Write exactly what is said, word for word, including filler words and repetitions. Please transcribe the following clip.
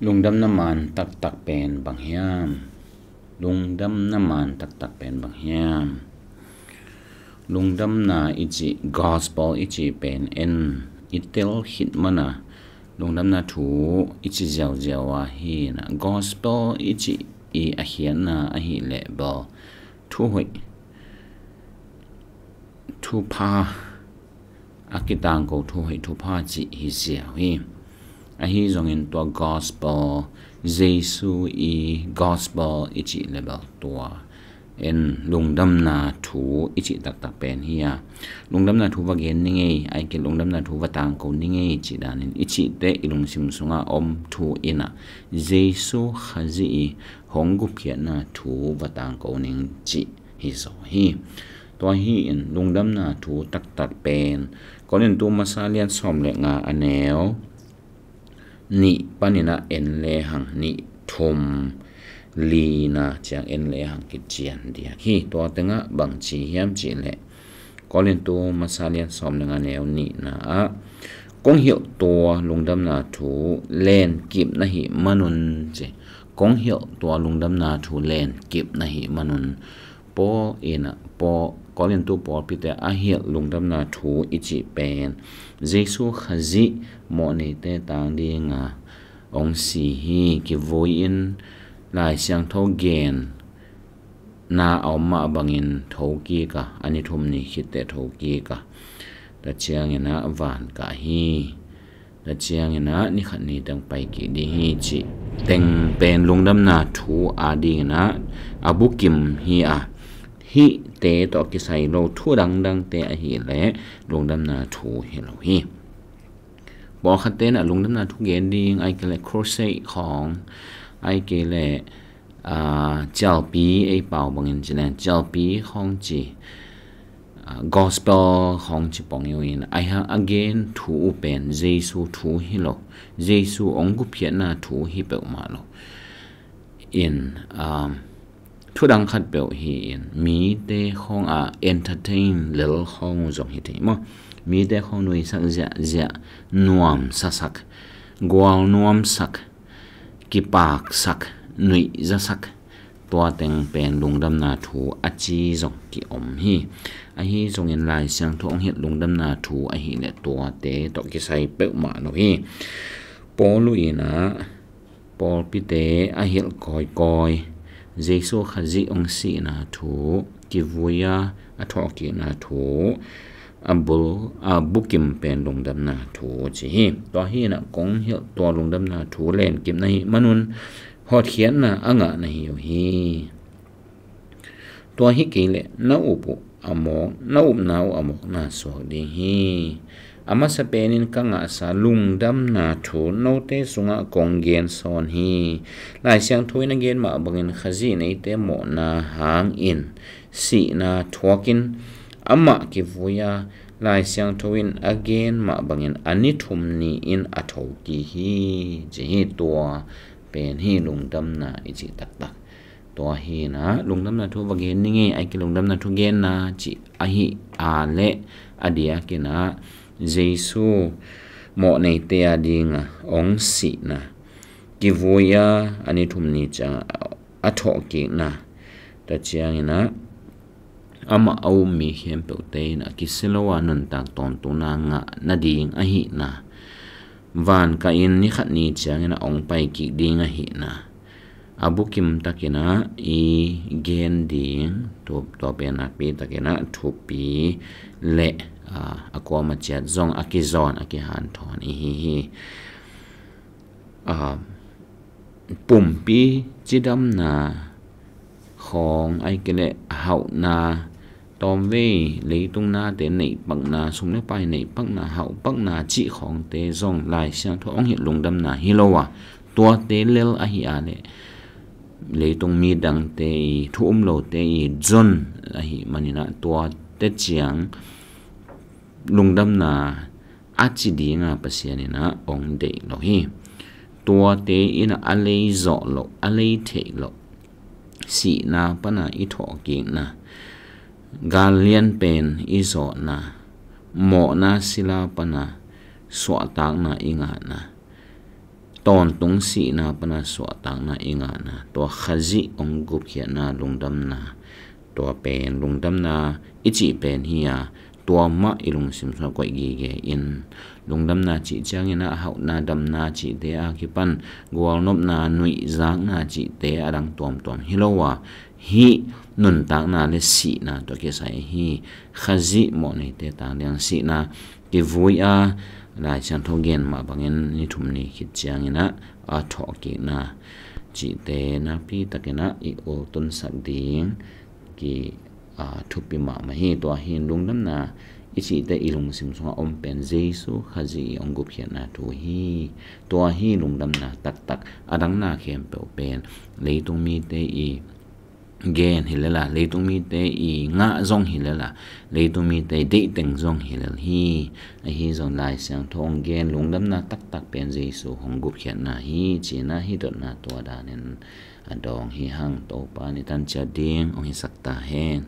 Lungdamna man taktak pen bang hiam? Lungdamna man taktak pen bang hiam? Lungdamna i cih, gospel i cih pen en i tel khit mana lungdamna thu i ci ziauziau a hi na, gospel i cih i a khiatna ahih leh bel thuhoih, thupha, a kitangko thuhoih thupha cih hi ziau hi. Ahi zongin tua gospel, Jesu i gospel i cih leh bel tua en lungdamna thu i cih taktak pen hi a, lungdamna thu va gen ni ngei, ai ke lungdamna thu va tangko ni ngei cih danin i cihte i lungsim sunga om thu in a, Jesu Khazih i hong gupkhiatna thu va tangko ning cih hi zaw hi. Tua hi in lungdamna thu taktak pen Korintu masa lian sawm le nga a neu nih panin a en lehang nih, thum, li na ciang en lehang kician diak hi. Tua tengah bang ci hiam cih leh Korintu masa lian sawm le nga neu nih na ah, kong hilh tua lungdamna thu lenkip na hih manun ci. Kong hilh tua lungdamna thu lenkip na hih manun. Paul in a, Paul, Korintu pawlpite a hilh lungdamna thu i cih pen Jesu Khazih mawhneite tang dinga hong si hi. Kivui in Lai Siangtho gen na a om mah bangin thokik a, a ni thum ni khitte thokik a, tua ciangin a van kah hi. Tua ciangin a ni khat ni teng pai kik ding hi cih teng pen lungdamna thu a dingin a, a bukim hi a, hihte tawh kisai lo thu dangdangte ahih leh lungdamna thu hi lo hi. Pawlkhatte in a lungdamna thu gen ding, ai ke leh crusade khawng, ai ke leh, aa, cialpi, ei pau bangin ci leng cialpi khawng ci, aa, gospel khawng ci pong i uh in, ai hang a gen thu uh pen Jesu thu hi lo, Jesu hong gupkhiatna thu hi peuhmah lo. In, aa, thu dang khat peuh hi in, mite khawng a entertain lel khawng uh zong hi thei maw. Mite khawng nuihsak ziahziah, nuamsasak, gualnuamsak, kipaksak, nuihzasak, tua teng pen lungdamna thu a ci zong kiom hi. Ahi zongin Lai Siangtho hong hilh lungdamna thu ahih leh tuate tawh kisai peuhmah lo hi. Paul uh in a, pawlpite a hilh kawikawi, Jesu Khazih hong sihna thu, kivui a, a thawhkikna thu, a bul, a bukim pen lungdamna thu ci hi. Tua hi in a kong hilh tua lungdamna thu lenkip na hih manun hotkhiatna a ngah na hi uh hi. Tua hi kei leh na up uh a mawk, na upna uh a mawkna suak ding hi. A masa penin ka ngahsa lungdamna thu note sungah kong gen sawn hi. Lai Siangtho in a gen mah bangin Khazih in eite mawhna hangin sihna thuakin amah kivui a, Lai Siangtho in a gen mah bangin a ni thum ni-in a thokik hi, ci hi. Tua pen hi lungdamna i cih taktak. Tua hi in a, lungdamna thu va gen ni ngei, ai ke lungdamna thu genna cih ahi a leh a diakin a, Jesu mawhneite a dinga hong sihna, kivui a, a ni thum ni ciang a thawhkikna, tua ciangin a, amah a um mi khempeuhte in a kisia lo a nuntak tawntungna ngah nading ahihna, van kah in ni khat ni ciangin a hong pai kik ding ahihna, a bukim takin a i gen ding, tua, tua pen nakpi takin a thupi le, a, a kuamah ciat zong a kizawn, a kihanthawn i hi hi. A, pumpi cidamna khawng, ai ke leh hauhna, tawmvei leitung nate neihpakna, sum le pai neihpakna, hauhpakna cih khawngte zong Lai Siangtho hong hilh lungdamna hi lo a, tuate lel ahi a leh leitung midangte i, thu um lote i zon ahih manin a, tuate ciang lungdamna a ci dinga Pasian in a hong deih lo hi. Tuate in a, a lei zawh loh, a lei theih loh, sihna pana i thawhkikna, gal lianpen i zawhna, mawhna sila pana suahtakna i ngahna, tawntung sihna pana suahtakna i ngahna, tua Khazih hong gupkhiatna lungdamna, tua pen lungdamna i cih pen hi a, tua mah i lungsim sungah koih gige in. Lungdamna cih ciangin ah hauhna, damna cihte a kipan gualnopna, nuihzakna cihte a dang tuamtuam hi lo a, hih nuntakna le sihna tawh kisai hi. Khazih mawhneite tang liang sihna kivui a, Lai Siangtho gen mah bangin ni thum ni khit ciangin ah a thawhkikna cihte nakpi takin ah i ultunsak ding ki, aa, thupi mahmah hi. Tua hi lungdamna i cihte i lungsim sungah om pen Jesu Khazih i hong gupkhiatna thu hi. Tua hi lungdamna taktak. A dangna khempeuh pen leitung mite i gen hi lel a, leitung mite i ngah zong hi lel a, leitung mite i deih teng zong hi lel hi. Ahi zong Lai Siangtho hong gen lungdamna taktak pen Jesu hong gupkhiatna hi, cihna hi. Dotna tua danin a dawng hi hang. Topa ni tan ciat ding hong hisak ta hen.